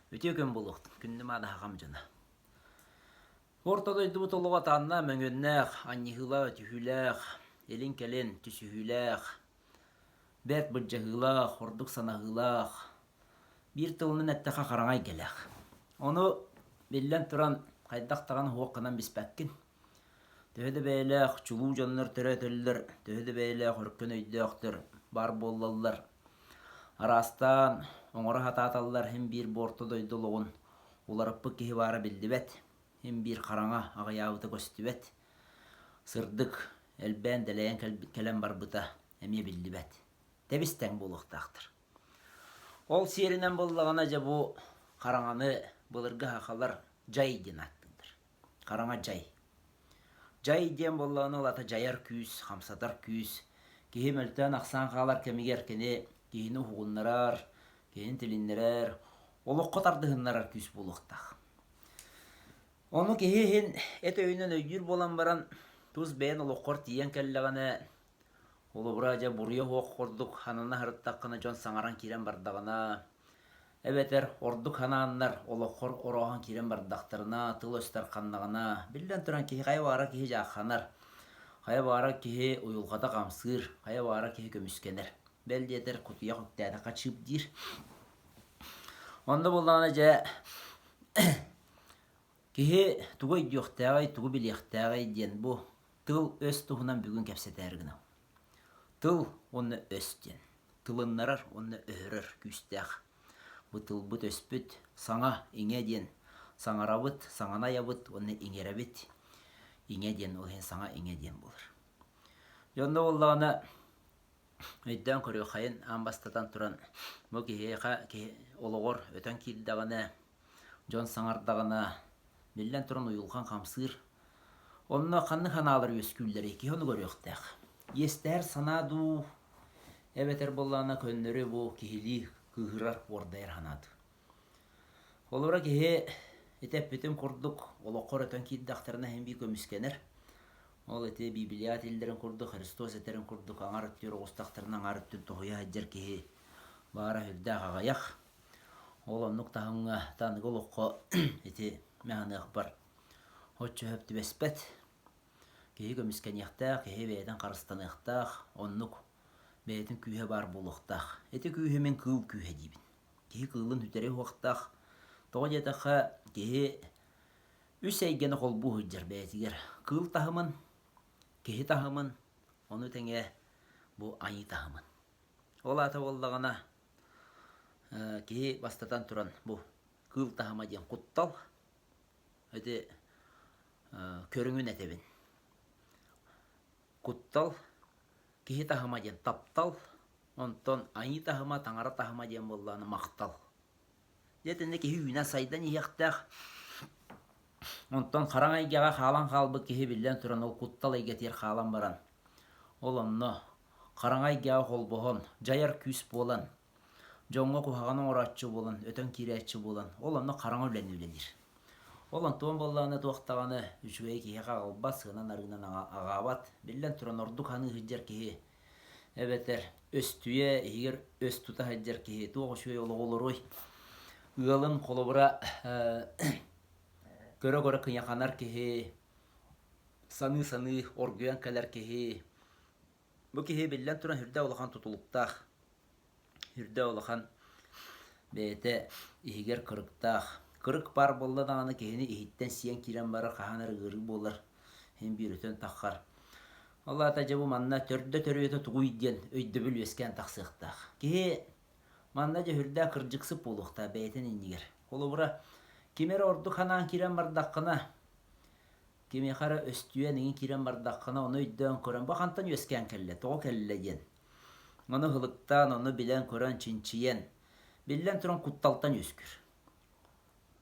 Үтүө күн буолуохтун, күндү мааны хахам дьоно. Орто дойдубут олоҕо атаанна мөҥүөннээх, анньыһыылаах, өтүһүүлээх, илин-кэлин түсүһүүлээх, бэрт былдьаһыылаах, ордук санаһыылаах, биир тылынан эттэххэ хараҥа эйгэлээх. Ону, биллэн туран, хайдах даҕаны суох гынан биспэккин. Төһө да бэйэлээх чулуу дьоннор төрөөтөллөр, төһө да бэйэлээх өркөн өйдөөхтөр баар буоллаллар, араастаан оҥоро сатааталлар син биир бу орто дойду олоҕун уларыппыт киһи баара биллибэт, син биир хараҥа аҕыйаабыта көстүбэт, сырдык элбээн дэлэйэн кэлэн барбыта эмиэ биллибэт. Тэбис-тэҥ буолуохтаахтар. Ол сиэринэн буоллаҕына дьэ бу хараҥаны былыргы сахалар дьай диэн ааттыыллар. Хараҥа дьай. Дьай диэн буоллаҕына ол аата дьайар күүс, хамсатар күүс. Киһи мөлтөөн-ахсаан хаалар кэмигэр кини киһини уһугуннарар, киһини тилиннэрэр, олоххо тардыһыннарар күүс буолуохтаах. Ону киһи иһин эт өйүнэн өйдүүр буолан баран, тус бэйэн олоххор тиийэн кэллэҕинэ, холобура, дьэ буруйа суох курдук ханана сырыттаххына дьон саҥаран киирэн бардаҕына, Эбэтэр ордук санааннар олоххор орооһон киирэн бардахтарына, тыл-өс тарханнаҕына, биллэн туран киһи хайа баҕарар киһи дьаахханар, хайа баҕарар киһи уйулҕата хамсыыр, хайа баҕарар киһи көмүскэнэр. Бэл диэтэр кутуйах үктээтэххэ чыып диир. Онно буоллаҕына дьэ киһи тугу өйдүөхтээҕий, тугу билиэхтээҕий диэн бу тыл-өс туһунан бүгүн кэпсэтээри гынабын. Тыл уонна өс диэн. Тылыннарар уонна өһөрөр күүстээх. Бу тылбыт-өспүт саҥа, иҥэ диэн саҥарабыт, саҥаны айабыт уонна иҥэрэбит. Иҥэ диэн ол иһин саҥа иҥэ диэн буолар. Дьэ онно буоллаҕына өйдөөн көрүөххэйин аан бастатан туран бу киһиэхэ киһи олоҕор өтөн киирдэҕинэ Дьон саҥардаҕына, биллэн туран уйулҕан хамсыыр. Онно ханнык санаалар үөскүүллэрий, киһи ону көрүөхтээх. Иэстэһэр санаа дуу, эбэтэр буоллаҕына көннөрү бу киһилии кыыһырар, уордайар санаа дуу. Холобура киһи ити эппитим курдук олоххор өтөн киирдэхтэринэ син биир көмүскэнэр. Ол ити Библия этиллэрин курдук, Христос этэрин курдук аҥар өттүгэр оҕустахтарына аҥар өттүн тоһуйа сылдьар киһи баара сүрдээх аҕыйах. Ол оннук таһымҥа аныгы олоххо ити мин оччо сөп түбэспэт. Киһи көмүскэниэхтээх, киһи бэйэтин харыстаныахтаах, оннук бэйэтин күүһэ баар буолуохтаах. Ити күүһү мин кыыл күүһэ диибин. Киһи кыылын сүтэриэ суохтаах. Тоҕо диэтэххэ, киһи үс эйгэни холбуу сылдьар бэйэтигэр. Кыыл таһымын, киһи таһымын, ону тэҥэ бу айыы таһымын. Ол аата буоллаҕына, Киһи бастатан туран бу кыыл таһыма диэн куттал ити көрүҥүн этэбин. Куттал киһи таһыма диэн таптал, онтон айыы таһыма, таҥара таһыма диэн буоллаҕына махтал. Дьэ итиннэ киһи үүнэн-сайдан иһиэхтээх. Онтон хараҥа эйгэҕэ хаалан хаалбыт киһи биллэн туран ол куттал эйгэтигэр хаалан баран, ол онно хараҥа эйгэҕэ холбоһон, дьайар күүс буолан, дьоҥҥо куһаҕаны оҥорооччу буолан, өтөн киирээччи буолан, ол онно хараҥа үлэни үлэлиир. Ол онтуон буоллаҕына туох даҕаны үчүгэйи киһиэхэ аҕалбат, сыанан-арыынан аҕаабат. Биллэн туран, ордук саныы сылдьар киһи эбэтэр өстүйэ иһигэр өс тута сылдьар киһи туох үчүгэй олоҕу олоруой? Ыалын холобура көрө-көрө кыйаханар киһи, саныы-саныы оргуйан кэлэр киһи. Бу киһи биллэн туран сүрдээх улахан тутулуктаах, сүрдээх улахан бэйэтэ иһигэр кырыктаах. Кырык баар буолла даҕаны киһини иһиттэн сиэн киирэн барар хаһан эрэ ыарыы буолар, син биир өтөн таххар. Ол аата дьэ бу манна төрдө-төрүөтэ тугуй диэн өйдөбүл үөскээн тахсыахтаах. Киһи манна дьэ сүрдээх кырдьыксыт буолуохтаах бэйэтин иннигэр. Холобура, ким эрэ ордук санаан киирэн бардаххына, кимиэхэ эрэ өстүйэн иҥин киирэн бардаххына, ону өйдөөн көрөн, бу хантан үөскээн кэллэ, тоҕо кэллэ диэн. Ону ылыктаан, ону билэн-көрөн, чинчийэн, биллэн туран кутталтан үөскүүр.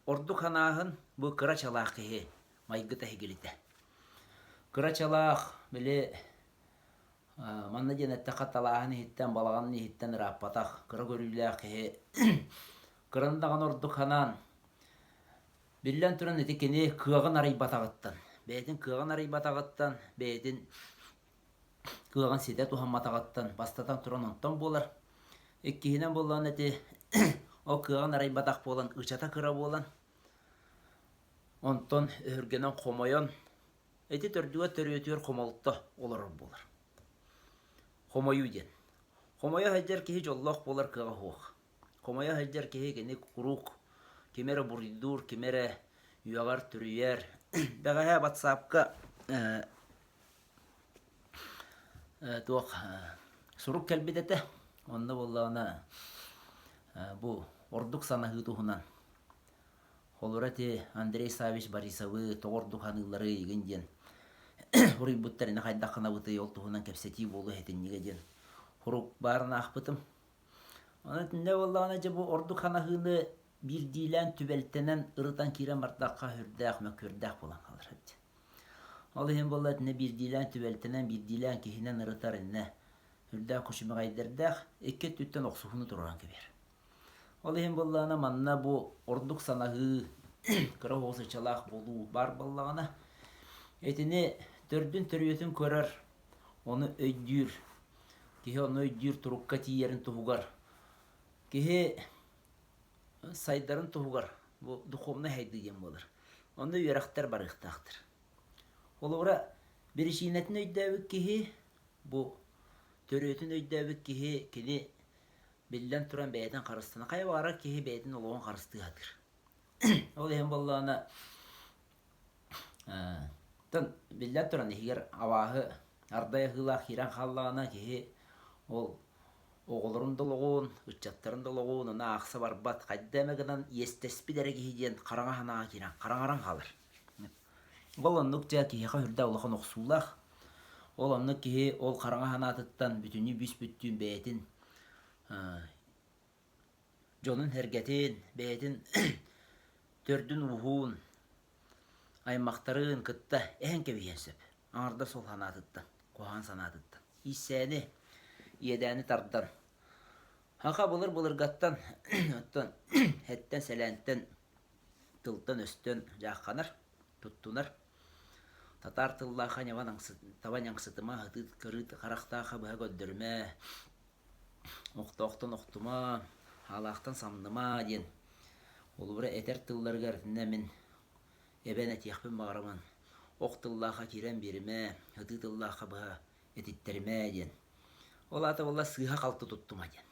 Ордук санааһын бу кыра чалаах киһи майгыта эһигилитэ. Кыра чалаах, били манна диэн эттэххэ талааһын иһиттэн, балаҕанын иһиттэн ырааппатах, кыра көрүүлээх киһи кыраны даҕаны ордук санаан, биллэн туран ити кини кыаҕын арыйбатаҕыттан, бэйэтин кыаҕын арыйбатаҕыттан, бэйэтин кыаҕын ситэ туһамматаҕыттан бастатан туран онтон буолар. Иккиһинэн буоллаҕына ити Ол кыаҕын арыйбатах буолан, ычата кыра буолан, онтон өһүргэнэн хомойон, ити төрдүгэр төрүөтүгэр хомолто олорор буолар. Хомойуу диэн. Хомойо сылдьар киһи дьоллоох буолар кыаҕа суох. Хомойо сылдьар киһи кини куруук кими эрэ буруйдуур, кими эрэ үөҕэр-түрүйэр. Бэҕэһээ батсаапка туох сурук кэлбит этэ. Онно буоллаҕына бу ордук санаһыы туһунан Холура ити Андрей Саввич Борисовы тоҕо ордук саныылларый игин диэн суруйбуттар ини хайдах гынабытый ол туһунан кэпсэтии буолуо этиннигэ диэн сурук баарын аахпытым. Онон итиннэ буоллаҕына дьэ бу ордук ханаһыыны биирдиилээн түбэлтэнэн ырытан киирэн бардахха сүрдээх мөккүөрдээх буолан хаалар эбит. Ол иһин буолла итиннэ биирдиилээн түбэлтэнэн биирдиилээн киһинэн ырытар иннэ сүрдээх күчүмэҕэйдэрдээх икки өттүттэн охсуһууну туруоран кэбиһэр. Ол иһин буоллаҕына манна бу ордук санаһыы, кыра оҕус ычалаах буолуу баар буоллаҕына, итини төрдүн төрүөтүн көрөр, ону өйдүүр, киһи ону өйдүүр турукка тиийэрин туһугар, киһи сайдарын туһугар бу духовнай сайдыы диэн буолар. Онно үөрэхтэр барыахтаахтар. Холобура, биричиинэтин өйдөөбүт киһи, бу төрүөтүн өйдөөбүт киһи кини биллэн туран бэйэтин харыстана. Хайа баҕарар киһи бэйэтин олоҕун харыстыы сатыыр. Ол иһин буоллаҕына, тон биллэн туран иһигэр абааһы ардай аһыылаах киирэн хааллаҕына киһи ол оҕолорун да олоҕун, ыччаттарын да олоҕун ону аахса барбат, хайда эмэ гынан иэстэспит эрэ киһи диэн хараҥа санааҕа киирэн хараҥаран хаалар. Ол оннук дьэ киһиэхэ сүрдээх улахан охсуулаах. Ол оннук киһи ол хараҥа санаатыттан бүтүннүү бүс-бүттүүн бэйэтин дьонун-сэргэтин, бэйэтин төрдүн-ууһун, аймахтарын кытта эһэн кэбиһиэн сөп. Аҥардас ол санаатыттан, куһаҕан санаатыттан. Ииссээни, иэдээни тардан. Саха былыр-былыргаттан оттон эттэн-сэлээнтэн тылтан-өстөн дьаахханар, туттунар. Татаар тыллааха таба ньаҥсытыма, ытыт кырыыт харахтааха быһа көрдөрүмэ, охтоохтон охтума, хаалаахтан самныма диэн холобура этэр тылларыгар итиннэ мин эбэн этиэхпин баҕарабын. Ох тыллааха киирэн биэримэ, ытыы тыллааха быһа этиттэримэ диэн. Ол аата буолла сыыһа-халты туттума диэн.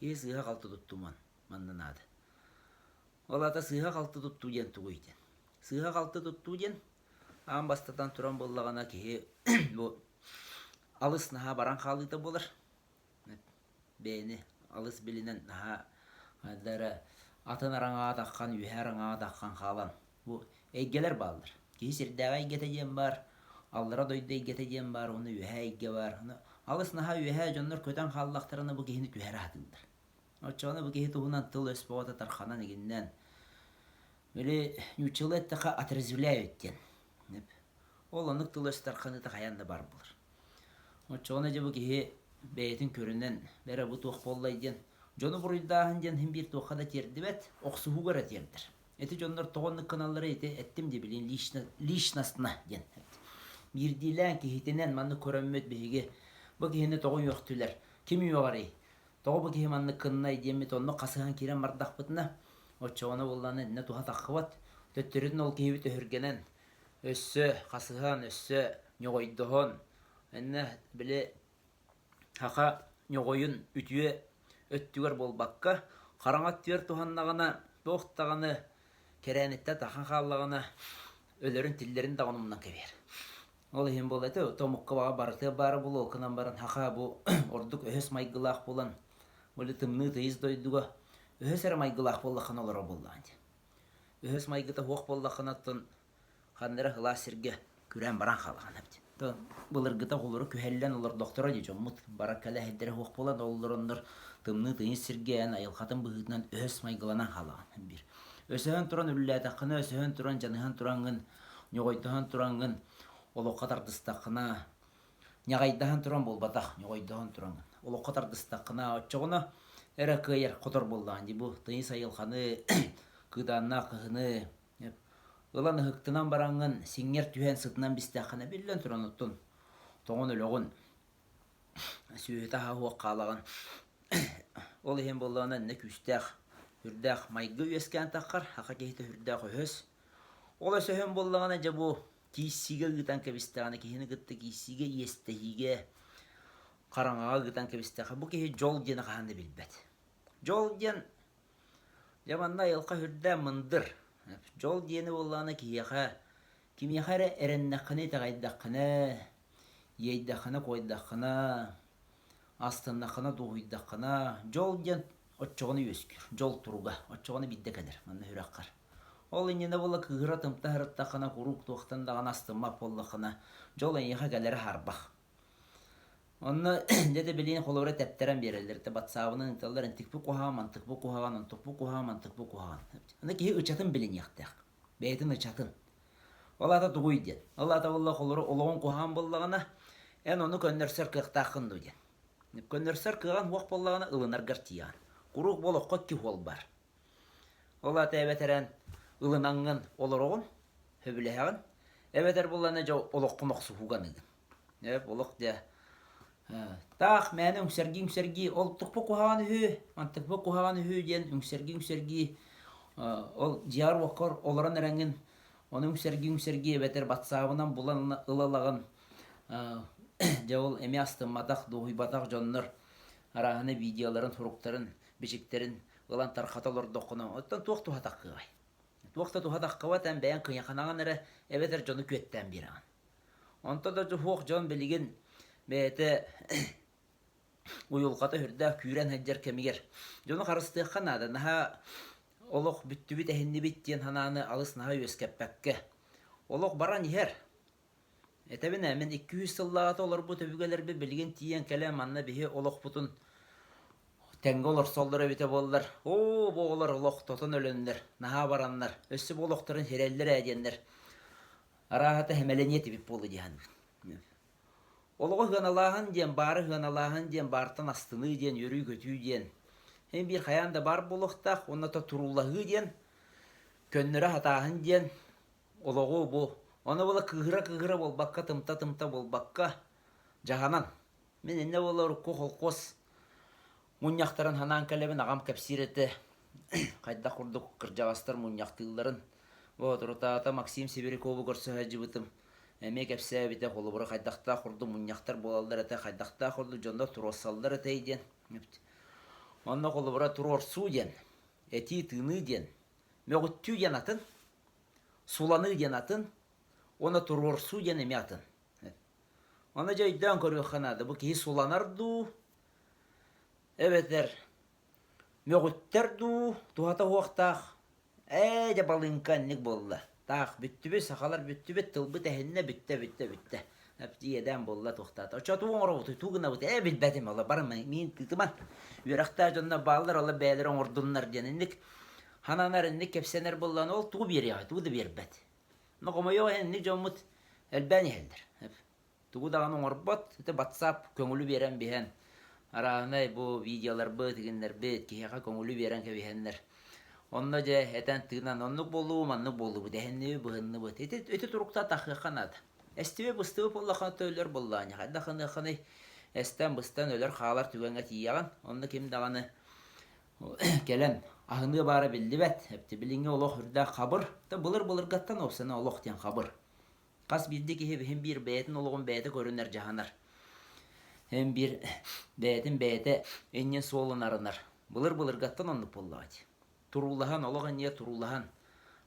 Киһи сыыһа-халты туттуман манна наада. Ол аата сыыһа-халты туттуу диэн тугуй диэн. Сыыһа-халты туттуу диэн аан бастатан туран буоллаҕына киһи бу алыс наһаа баран хаалыыта буолар. Бэйэни алыс билинэн наһаа хайда эрэ атын араҥаҕа таххан, үөһэ араҥаҕа таххан хаалан бу эйгэлэр бааллар. Киһи сирдээҕи эйгэтэ диэн баар, аллара дойду эйгэтэ диэн баар, уонна үөһээ эйгэ баар. Алыс наһаа үөһээ дьоннор көтөн хааллахтарына бу киһини түһэрэ сатыыллар. Оччоҕуна бу киһи туһунан тыл-өс бөҕөтө тарханан игиннэн, били нууччалыы эттэххэ отрезвляют диэн. Ол оннук тыл-өс тарханыыта хайаан да баар буолар. Оччоҕуна дьэ бу киһи бэйэтин көрүнэн, бэрэ бу туох буоллай диэн, дьону буруйдааһын диэн син биир туохха да тиэрдибэт, охсуһууга эрэ тиэрдэр. Ити дьоннор тоҕо оннук гыналлара ити эттим дии билин личностно диэн. Биирдиилээн киһитинэн маннык көрөммүт биһиги бу киһини тоҕо үөхтүлэр, ким үөҕэрий, Тоҕо бу киһи маннык гыннай диэммит оннук хасыһан киирэн бардахпытына, оччоҕуна буоллаҕына иннэ туһа таххыбат. Төттөрүтүн ол киһибит өһүргэнэн, өссө хасыһан, өссө ньоҕойдоһон, иннэ били саха ньоҕойун үтүө өттүгэр буолбакка, хараҥа өттүгэр туһаннаҕына, туох даҕаны кэрээниттэн тахан хааллаҕына, өлөрүн-тиллэрин даҕаны умнан кэбиһэр. Ол иһин буолла этэ, омукка баҕа барытыгар баара буолуо, ол гынан баран саха бу ордук өһөс майгылаах буолан, били тымныы тыйыс дойдуга өһөс эрэ майгылаах буоллаххына олорор буоллаҕын дии. Өһөс майгыта суох буоллаххына оттон ханна эрэ сылаас сиргэ күрээн баран хаалаҕын эбит. Былыргыта оҕолору күһэллэн олордохторо дии дьоммут барар кэлэ сирдэрэ суох буолан олороннор тымныы тыйыс сиргэ эн айылҕатын быһыытынан өһөс майгыланан хаалаҕын биир. Өсөһөн туран үллээтэххинэ, өсөһөн туран дьаныһан тураҥҥын ньоҕойдоһон тураҥҥын олоххо тардыстаххына, ньаҕайдаһан туран буолбатах, ньоҕойдоһон тураҥҥын олоххо тардыстаххына, оччоҕуна эрэ кыайар хотор буоллаҕын дии бу тыйыс айылҕаны, кыыдааннаах кыһыны ылан ыһыктынан бараҥҥын сиҥҥэр түһэн сытынан бистэххинэ биллэн туран оттон тоҥон өлөҕүн сүөһүтэ аһа суох хаалаҕын. Ол иһин буоллаҕына иннэ күүстээх. Үрдээх майгы үөскээн таххар, саха киһитэ үрдээх өһөс. Ол өсөһөн буоллаҕына дьэ бу кииссиигэ ыытан кэбистэҕинэ киһини кытта кииссиигэ иэстэһиигэ хараҥаҕа ыытан кэбистэххэ бу киһи дьол диэни хаһан да билбэт. Дьол диэн дьэ манна айылҕа үрдээн мындыр. Дьол диэни буоллаҕына киһиэхэ кимиэхэ эрэ эрэннэххинэ итэҕэйдэххинэ иэйдэххинэ-куойдаххына астыннаххына дуоһуйдаххына дьол диэн оччоҕуна үөскүүр дьол туруга оччоҕуна биирдэ кэлэр манна сүрэххэр ол иннинэ буола кыыһыра тымта сырыттаххына куруук туохтан даҕаны астыммат буоллаххына дьол эйиэхэ кэлэрэ хаарбах онно дьэ да билигин холобура тэптэрэн биэрэллэр да батсаабынан ыыталлар ынтыкпыт куһаҕан мантыкпыт куһаҕан онтукпут куһаҕан мантыкпыт куһаҕан аны киһи ычатын билиниэхтээх бэйэтин ычатын Ол аата тугуй диэн. Ол аата буолла холобура олоҕуҥ куһаҕан буоллаҕына, эн ону көннөрсөр кыахтааххын дуо диэн. Көннөрсөр кыаҕын суох буоллаҕына ылынаргар тиийэҕин. Куруук бу олоххо икки суол баар. Ол аата эбэтэр эн ылынаҥҥын олороҕун, сөбүлэһэҕин, эбэтэр буоллаҕына дьэ олоххун охсуһууга аныыгын. Эп олох дьэ таах мээнэ үҥсэргии-үҥсэргии ол тукпу куһаҕан үһү, мантыкпы куһаҕан үһү диэн үҥсэргии-үҥсэргии ол дьиэҕэр-уоккар олорон эрэҥҥин ону үҥсэргии-үҥсэргии эбэтэр батсаабынан булан ылалаҕын дьэ ол эмиэ астымматах, дуоһуйбатах дьоннор арааһына видеоларын, суруктарын, бичиктэрин ылан тархата олордоххуна оттон туох туһа таххыай? Туох да туһа таххыбат эн бэйэҥ кыйаханаҕын эрэ эбэтэр дьону күөттээн биэрэҕин. Онто да суох дьон билигин бэйэтэ уйулҕата сүрдээх күүрэн сылдьар кэмигэр дьону харыстыахха наада. Наһаа олох бүттүбүт, эһиннибит диэн санааны алыс наһаа үөскэппэккэ. Олох баран иһэр. Этэбин ээ, мин 200 сыллааҕыта олорбут өбүгэлэрбит билигин тиийэн кэлэн манна биһи олохпутун тэҥҥэ олорсоллор эбитэ буоллар, оо, бу оҕолор олох тотон өлөннөр, наһаа бараннар, өссө бу олохторун сирэллэр ээ диэннэр Арааһата сэмэлэниэ этибит буолуо дии саныыбын. Олоҕу сыаналааһын диэн, баары сыаналааһын диэн, баартан астыныы диэн, үөрүү-көтүү диэн син биир хайаан да баар буолуохтаах уонна то туруулаһыы диэн, көннөрө сатааһын диэн олоҕу бу ону була кыыһыра-кыыһыра буолбакка, тымта-тымта буолбакка дьаһанан. Мин иннэ буола урукку холкуос Мунньахтарын санаан кэлэбин, аҕам кэпсиир этэ, хайдах курдук кырдьаҕастар мунньахтыылларын. Боотурутаата Максим Сибирякову көрсө сылдьыбытым. Эмиэ кэпсээбитэ, холобура, хайдахтаах курдук мунньахтар буолаллар этэ, хайдахтаах курдук дьоннор туруорсаллар этэй диэн. Онно холобура туруорсуу диэн, этии-тыыныы диэн, мөҕүттүү диэн атын, суланыы диэн атын, уонна туруорсуу диэн эмиэ атын. Ону дьэ өйдөөн көрүөххэ наада, бу киһи суланар дуу, Эбэтэр мөҕүттэр дуу, туһата уохтаах ээ дьэ балыыҥка инник буолла, таах бүттүбүт, сахалар бүттүбүт, тылбыт эһиннэ, бүттэ, бүттэ, бүттэ. Иэдээн буолла туохтаата. Оччо тугу оҥоробутуй, тугу гынабыт, ээ билбэтим, ола бары миин тыытыман. Үөрэхтээх дьоннор бааллар, ола бэйэлэрэ оҥордуннар диэн инник хананар, инник кэпсэнэр буоллаҕына ол тугу биэриэҕэй, тугу да биэрбэт. Но хомойуох иһин инник дьоммут элбээн иһэллэр. Тугу даҕаны оҥорбот, ити батсаап көҥүлү биэрэн биһэн, арааһынай бу видеоларбыт, игиннэрбит киһиэхэ көҥүлү биэрэн кэбиһэннэр. Онно дьэ этэн-тыынан оннук буоллубу, маннык буоллубут, эһиннибит, быһынныбыт. Ити, ити турукта тахыахха наада. Эстибит, быстыбыт буоллаххына өлөр буоллаҕына, хайдах гыныаххыный? Эстэн, быстан өлөр хаалар түгэҥҥэ тиийэҕин. Онно ким даҕаны кэлэн аһыныа баара биллибэт. Эпти билиҥҥи олох үрдээх хабыр. Былыр-былыргаттан уопсайынан олох диэн хабыр. Хас биирдии киһи иһин биир бэйэтин олоҕун бэйэтэ көрүнэр, дьаһанар. Эн биир бэйэтин бэйэтэ иннин суолун арынар. Былыр-былыргаттан оннук буоллаҕа дии. Туруулаһан, олох иннигэр туруулаһан.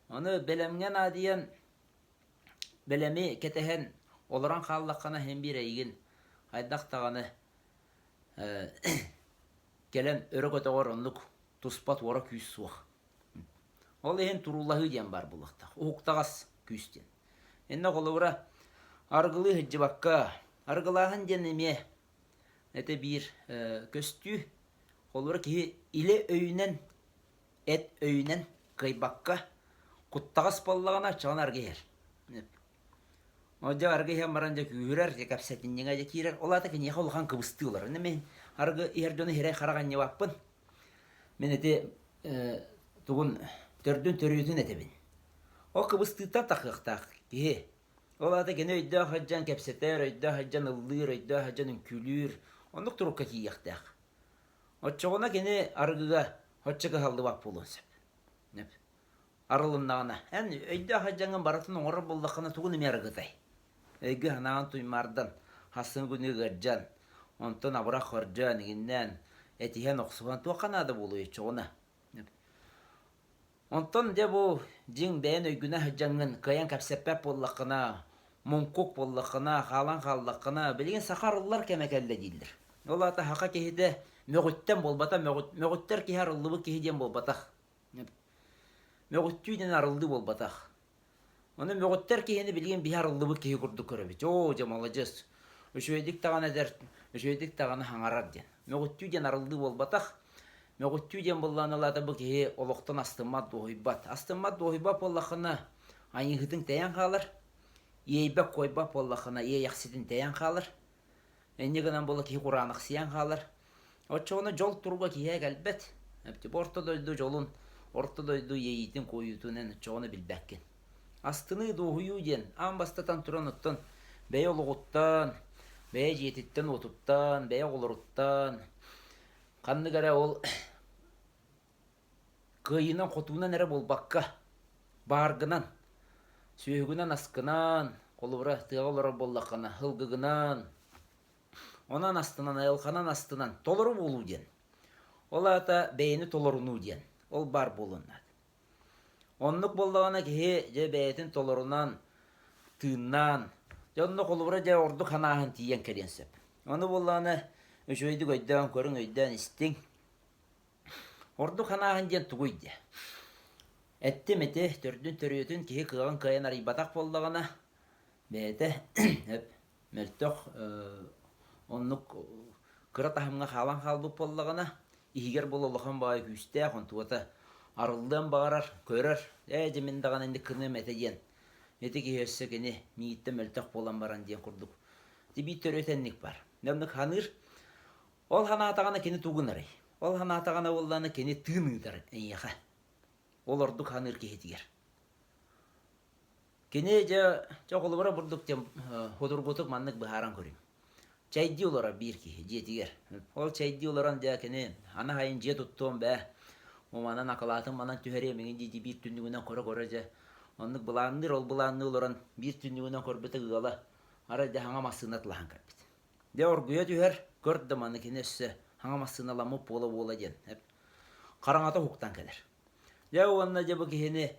Ону бэлэмҥэ наадыйан, бэлэми кэтэһэн олорон хааллаххына иһин биир эйигин хайдах даҕаны кэлэн өрө көтөҕөр оннук туспа туора күүс суох. Ол иһин туруулаһыы диэн баар буолуохтаах. Уһуктаҕас күүс диэн. Иннэ холобура, арыгылыы сылдьыбакка, арыгылааһын диэн эмиэ это биир көстүү. Холобура киһи илэ өйүнэн, эт өйүнэн кыайбакка, куттаҕас буоллаҕына, оччоҕуна арыгы иһэр. Ол дьэ арыгы иһэн баран дьэ күүһүрэр, дьэ кэпсэтинньэҥэ дьэ киирэр. Ол аата киниэхэ улахан кыбыстыы ылар. Иннэ мин арыгы иһэр дьону сирэй-харах анньыбаппын. Мин ити тугун төрдүн төрүөтүн этэбин. Ол кыбыстыыттан тахыахтаах киһи. Ол аата кини өйдөөх сылдьан кэпсэтэр, өйдөөх сылдьан ыллыыр, өйдөөх сылдьан үҥкүүлүүр. Оннук турукка тиийиэхтээх. Оччоҕуна кини арыгыга. Оччо кыһаллыбат буолуон сөп. Арылыннаҕына, эн өйдөөх сылдьаҥҥын барытын оҥорор буоллаххына тугун эмиэ арыгытай? Өйгө-санааҕын туймаардан, хассын күнү ыалдьан, онтон абырах көрдөөн, игиннээн, этиһэн-охсуһан туохха наада буолуой оччоҕуна? Онтон дьэ бу дьиҥ бэйэн өйгүнэ сылдьаҥҥын кыайан кэпсэппэт буоллаххына, муҥкук буоллаххына, хаалан хааллаххына, билигин саха арыллар кэмэ кэллэ дииллэр. Ол аата саха киһитэ мөҕүттэн буолбата, мөҕүттэр киһи арыллыбыт киһи диэн буолбатах. Мөҕүттүү диэн арыллыы буолбатах. Ону мөҕүттэр киһини билигин биһи арыллыбыт киһи курдук көрөбүт. Оо, дьэ, маладьыас. Үчүгэйдик даҕаны этэр, үчүгэйдик даҕаны хаҥарар диэн. Мөҕүттүү диэн арыллыы буолбатах. Мөҕүттүү диэн буоллаҕына ылаата бу киһи олохтон астыммат, дуоһуйбат. Астыммат, дуоһуйбат буоллаххына, айыыһытыҥ тэйэн хаалар. Иэйбэт-куойбат буоллаххына, иэйэхситин тэйэн хаалар. Инньэ гынан буола киһи кураанахсыйан хаалар. Оччоҕуна дьол туруга киһиэхэ кэлбэт. Типа орто дойду дьолун, орто дойду иэйиитин куойуутун эн оччоҕуна билбэккин. Астыныы, дуоһуйуу диэн аан бастатан туран оттон бэйэ олоҕуттан, бэйэ дьиэтиттэн-уотуттан, бэйэ оҕолоруттан ханнык эрэ ол кыайыынан-хотуунан эрэ буолбакка, бааргынан, сүөһүгүнэн-аскынан, холобура, тыаҕа олорор буоллаххына, һылгыгынан, онон астынан, айылҕанан астынан толору буолуу диэн. Ол аата бэйэни толорунуу диэн. Ол баар буолуон наада. Оннук буоллаҕына киһи дьэ бэйэтин толорунан, тыыннаан, дьэ онно холобура дьэ ордук санааһын тиийэн кэлиэн сөп. Ону буоллаҕына үчүгэйдик өйдөөн көрүҥ, өйдөөн истиҥ. Ордук санааһын диэн тугуй диэ? Эттим ити, төрдүн төрүөтүн киһи кыаҕын кыайан арыйбатах буоллаҕына, бэйэтэ мөлтөх оннук кыра таһымҥа хаалан хаалбыт буоллаҕына, иһигэр буола улахан баҕайы күүстээх, онтугата арыллыан баҕарар, көрөр, ээ дьэ мин даҕаны инник гыныам этэ диэн. Ити киһи өссө кини миигиттэн мөлтөх буолан баран диэн курдук. Ити биир төрүөт энник бар. Оннук саныыр. Ол санаатаҕына кини тугу гынарый? Ол санаатаҕына буоллаҕына кини тыын ыытар эйиэхэ. Ол ордук саныыр киһитигэр. Кини дьэ, дьэ холобура бурдук диэн судургутук маннык быһааран көрүҥ. Чэйдии олорор биир киһи дьиэтигэр. Ол чэйдии олорон дьэ кини аны сайын дьиэ туттуом бээ. Манан акылаатын манан түһэриэм иҥин дии биир түннүгүнэн көрө-көрө дьэ оннук былаанныыр ол былаанныы олорон биир түннүгүнэн көрбүтэ ыала арай дьэ хаҥа массыына тылаһан кэлбит. Дьэ оргуйа түһэр, көр да маны кини өссө хаҥа массыыналаммыт буола-буола диэн хараҥата уһуктан кэлэр. Дьэ уонна дьэ бу киһини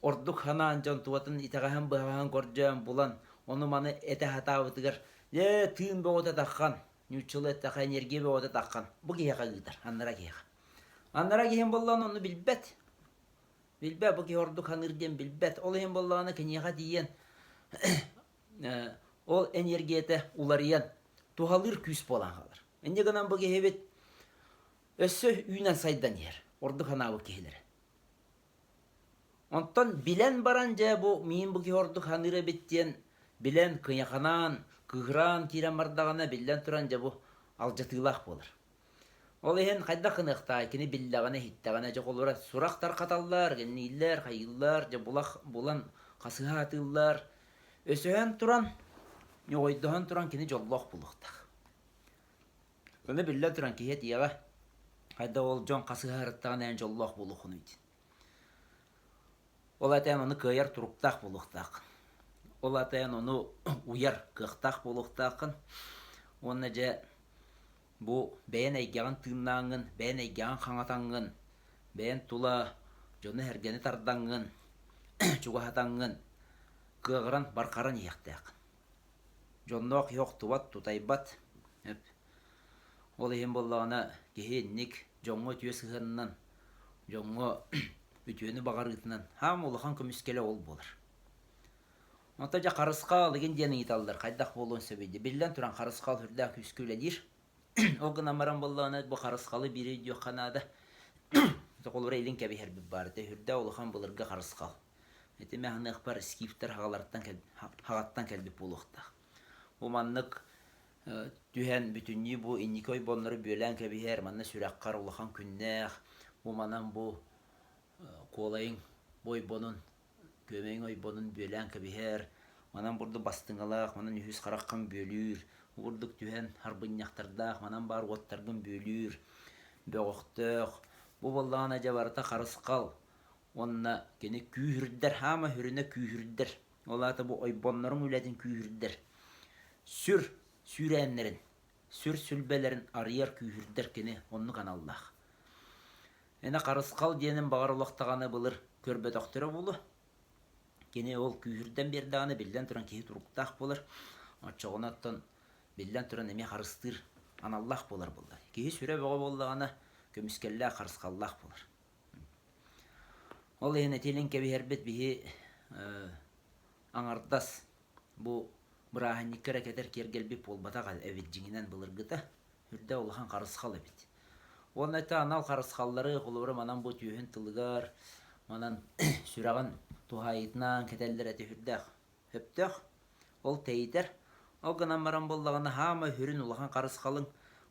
ордук санаан дьон тугатын итэҕэһин-быһаҕаһын көрдөөн булан ону-маны этэ сатаабытыгар дьэ тыын бөҕөтө таххан, нууччалыы эттэххэ энергия бөҕөтө таххан бу киһиэхэ ыытар, аннара киһиэхэ. Аннара киһим буоллаҕына ону билбэт. Билбэт, бу киһи ордук саныыр диэн билбэт. Ол иһин буоллаҕына киниэхэ тиийэн ол энергията уларыйан туһалыыр күүс буолан хаалар. Инньэ гынан бу киһибит өссө үүнэн сайдан иһэр, ордук санаабыт киһилэрэ. Онтон билэн баран дьэ бу миин бу киһи ордук саныыр эбит диэн билэн, кыйаханаан, кыыһыраан киирэн бардаҕына биллэн туран дьэ бу алдьатыылаах буолар. Ол иһин хайдах гыныахтаай, кини биллэҕинэ, иһиттэҕинэ, дьэ холобура сурах тарҕаталлар, гэннииллэр, хайыыллар, дьэ булах булан хасыһа сатыыллар. Өсөһөн туран, ньоҕойдоһон туран кини дьоллоох буолуохтаах. Ону биллэн туран киһи этиэҕэ, хайдах ол дьон хасыһа сырыттаҕына эн дьоллоох буолуоххунуй диэн. Ол аата эн ону кыайар туруктаах буолуохтааххын. Ол аата эн ону уйар кыахтаах буолуохтааххын. Уонна дьэ Бу бэйэн эйгэҕин тыыннааҥҥын, бэйэн эйгэҕин хаҥатаҥҥын, бэйэн тула дьону-сэргэни тардаҥҥын, чугаһатаҥҥын, кыаҕыран, бархаран иһиэхтээххин. Дьонноох киһи охтубат, тутайбат. Ол иһин буоллаҕына киһи инник дьоҥҥо үтүө сыһыанынан, дьоҥҥо үтүөнү баҕарыытынан хаам улахан көмүскэлэ ол буолар. Онтон дьэ харысхал игин диэн ыйыталлар, хайдах буолуон сөбүй диye. Биллэн туран харысхал сүрдээх күүскэ үлэлиир. Ол гынан баран буоллаҕына бу харысхалы биири өйдүөххэ наада. Холобура илин кэбиһэрбит баар этэ сүрдээх улахан былыргы харысхал. Ити мин саныахпар скифтэр хаҕаларыттан хаҕаттан кэлбит буолуохтаах. Бу маннык түһэн бүтүннүү бу инники ойбоннору бүөлээн кэбиһэр, манна сүрэххэр улахан күннээх, бу манан бу куолайыҥ бу ойбонун Күөмэйиҥ ойбонун бүөлээн кэбиһэр, манан бурдук бастыҥалаах, манан үһүс хараххын бүөлүүр, бурдук түһэн харбынньахтардаах, манан баар уоттаргын бүөлүүр, бөҕөхтөөх. Бу буоллаҕына дьэ барыта харысхал уонна кини күүһүрдэр, хаама сүрүнэ күүһүрдэр. Ол аата бу ойбонноруҥ үлэтин күүһүрдэр. Сүр сүүрээннэрин, сүр сүлбэлэрин арыйар күүһүрдэр кини оннук аналлаах. Эн харысхал диэнин баҕар олох даҕаны былыр көрбөтөхтөрө буолуо. Кини ол күүһүрдэн биэрдэҕинэ биллэн туран киһи туруктаах буолар. Оччоҕуна оттон биллэн туран эмиэ харыстыыр аналлаах буолар буолла. Киһи сүрэ бөҕө буоллаҕына көмүскэллээх, харысхаллаах буолар. Ол иһин этилин кэбиһэрбит биһи аҥардас бу бырааһынньыкка эрэ кэтэр киэргэлбит буолбатах эбит дьиҥинэн былыргыта үрдэ улахан харысхал эбит. Уонна это анал харысхаллары холобура манан бу түөһүн тылыгар манан сүрэҕин туһаайыытынан кэтэллэр этэ сүрдээх сөптөөх. Ол тэйитэр. Ол гынан баран буоллаҕына хаама сүрүн улахан харысхалыҥ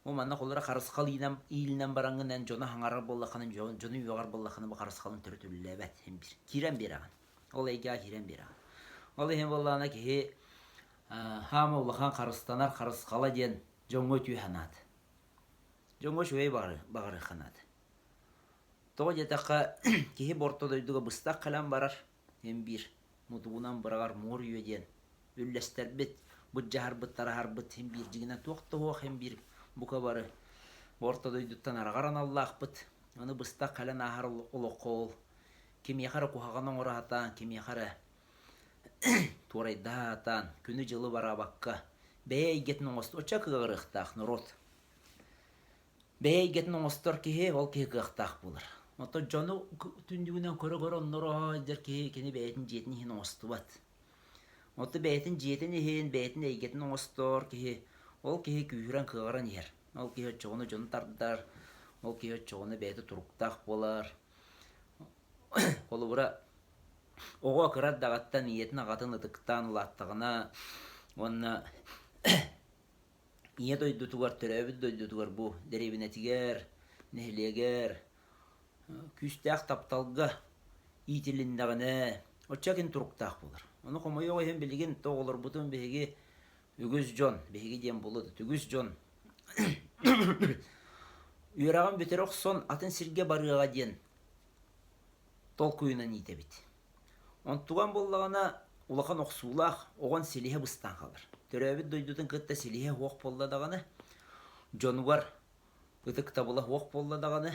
бу манна холобура харысхал иинэн иилинэн бараҥҥын эн дьону хаҥарар буоллаххына дьону үөҕэр буоллаххына бу харысхалыҥ төрүт үлэлээбэт син биир киирэн биэрэҕин. Ол эйгэҕэ киирэн биэрэҕин. Ол иһин буоллаҕына киһи хаама улахан харыстанар харысхала диэн дьоҥҥо үтүө санаата. Дьоҥҥо үчүгэй баҕарыахха наада. Тоҕо диэтэххэ, киһи бу орто дойдуга быстах кэлэн барар, син биир мутугунан быраҕар муор үйэ диэн үллэстэрбит, быдьаһарбыт, тараһарбыт син биир дьиҥинэн туох да суох син биир бука бары бу орто дойдуттан араҕар аналлаахпыт. Аны быстах кэлэн ааһар олоххо ол кимиэхэ эрэ куһаҕаны оҥоро сатаан, кимиэхэ эрэ туорайдаһа сатаан, күнү-дьылы бараабакка, бэйэ эйгэтин оҥосто оччо кыаҕырыахтаах норуот. Бэйэ эйгэтин оҥостор киһи, ол киһи кыахтаах буолар. Оттон дьону түннүгүнэн көрө-көрө онноро сылдьар киһи кини бэйэтин дьиэтин иһин оҥостубат. Оттон бэйэтин дьиэтин иһин, бэйэтин эйгэтин оҥостор киһи, ол киһи күүһүрэн кыаҕыран иһэр. Ол киһи оччоҕуна дьону тардар, ол киһи оччоҕуна бэйэтэ туруктаах буолар. Холобура, оҕо кыра эрдэҕиттэн ийэтин-аҕатын ытыктаан улааттаҕына уонна ийэ дойдутугар, төрөөбүт дойдутугар бу дэриэбинэтигэр, нэһилиэгэр күүстээх тапталга иитилиннэҕинэ, оччо кин туруктаах буолар. Ону хомойуох иһин билигин оҕолорбутун биһиги үгүс дьон, биһиги диэн буолуо үгүс дьон үөрэҕин бүтэрэ охсон атын сиргэ барыаҕа диэн толкуйунан иитэбит. Онтуган буоллаҕына улахан охсуулаах оҕон силиһэ быстан хаалар. Төрөөбүт дойдутун кытта силиһэ суох буолла даҕаны, дьонугар ытыктабыла суох буолла даҕаны,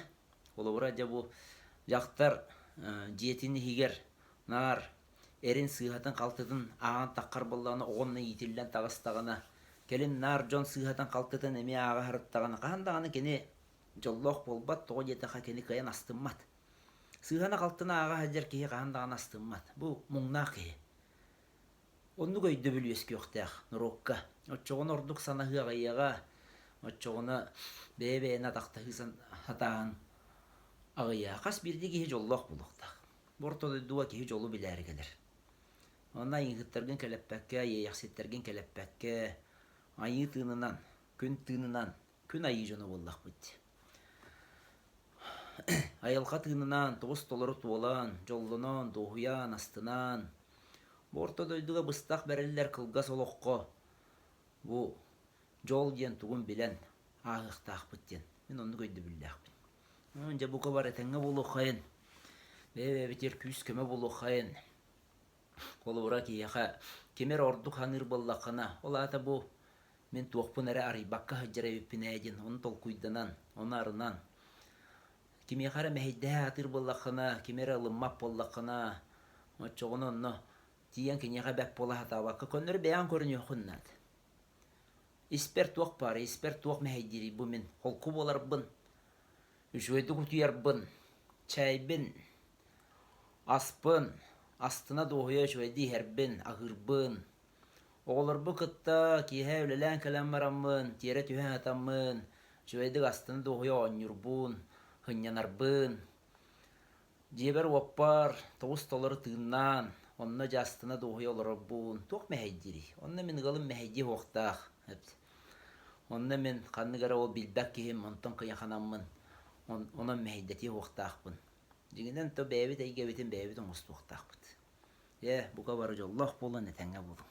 холобура дьэ бу дьахтар дьиэтин иһигэр наар эрин сыыһатын-халтытын ааҕан таххар буоллаҕына оҕонно иитиллэн таҕыстаҕына, кэлин наар дьон сыыһатын-халтытын эмиэ ааҕа сырыттаҕына хаһан даҕаны кини дьоллоох буолбат, тоҕо диэтэххэ кини кыайан астыммат. Сыыһаны-халтыны ааҕа сылдьар киһи хаһан даҕаны астыммат. Бу муҥнаах киһи. Оннук өйдөбүл үөскүөхтээх норуокка. Оччоҕуна ордук санаһыы аҕыйаҕа, оччоҕуна бэйэ-бэйэни атахтаһыы сатааһын аҕыйаҕа. Хас биирдии киһи дьоллоох буолуохтаах. Бу орто дойдуга киһи дьолу билээри кэлэр. Онно айыыһыттаргын кэлэппэккэ, иэйэхситтэргин кэлэппэккэ, айыы тыынынан, күн тыынынан, күн айыы дьоно буоллахпыт дии. Айылҕа тыынынан тоҕус толору туолан, дьоллонон, дуоһуйан, астынан, бу орто дойдуга быстах бэриллэр кылгас олоххо бу дьол диэн тугун билэн ааһыахтаахпыт диэн мин оннук өйдөбүллээхпин. Дьэ бука бар этэҥҥэ буолуоххайын, бэйэ-бэйэбитигэр күүс-көмө буолуоххайын. Холобура киһиэхэ кими эрэ ордук саныыр буоллаххына, ол аата бу мин туохпун эрэ арыйбакка сылдьар эбиппин ээ диэн ону толкуйданан, ону арынан, кимиэхэ эрэ мэһэйдэһэ сатыыр буоллаххына, кими эрэ ылыммат буоллаххына, оччоҕуна онно тиийэн киниэхэ бэрт буола сатаабакка көннөрү бэйэҕин көрүнүөххүн наада. Испэр туох баарый, испэр туох мэһэйдиирий бу мин холку буоларбын, үчүгэйдик утуйарбын, чээйбин, аспын, астына дуоһуйа үчүгэйдик иһэрбин, аһыырбын, оҕолорбун кытта киэһэ үлэлээн кэлэн бараммын, тиэрэ түһэн сытаммын, үчүгэйдик астына дуоһуйа оонньуурбун, сынньанарбын, Дьиэбэр-уоппар тоҕус толору тыыннаан, онно дьэ астына дуоһуйа олорорбун туох мэһэйдиирий? Онно мин ыалым мэһэйдиэ суохтаах. Онно мин ханнык эрэ ол билбэт киһим онтон кыйаханаммын, онон мэһэйдэтиэ суохтаахпын. Дьиҥинэн то бэйэбит эйгэбитин бэйэбит оҥостуохтаахпыт. Ээ, бука бары дьоллоох буолан этэҥҥэ буолуҥ.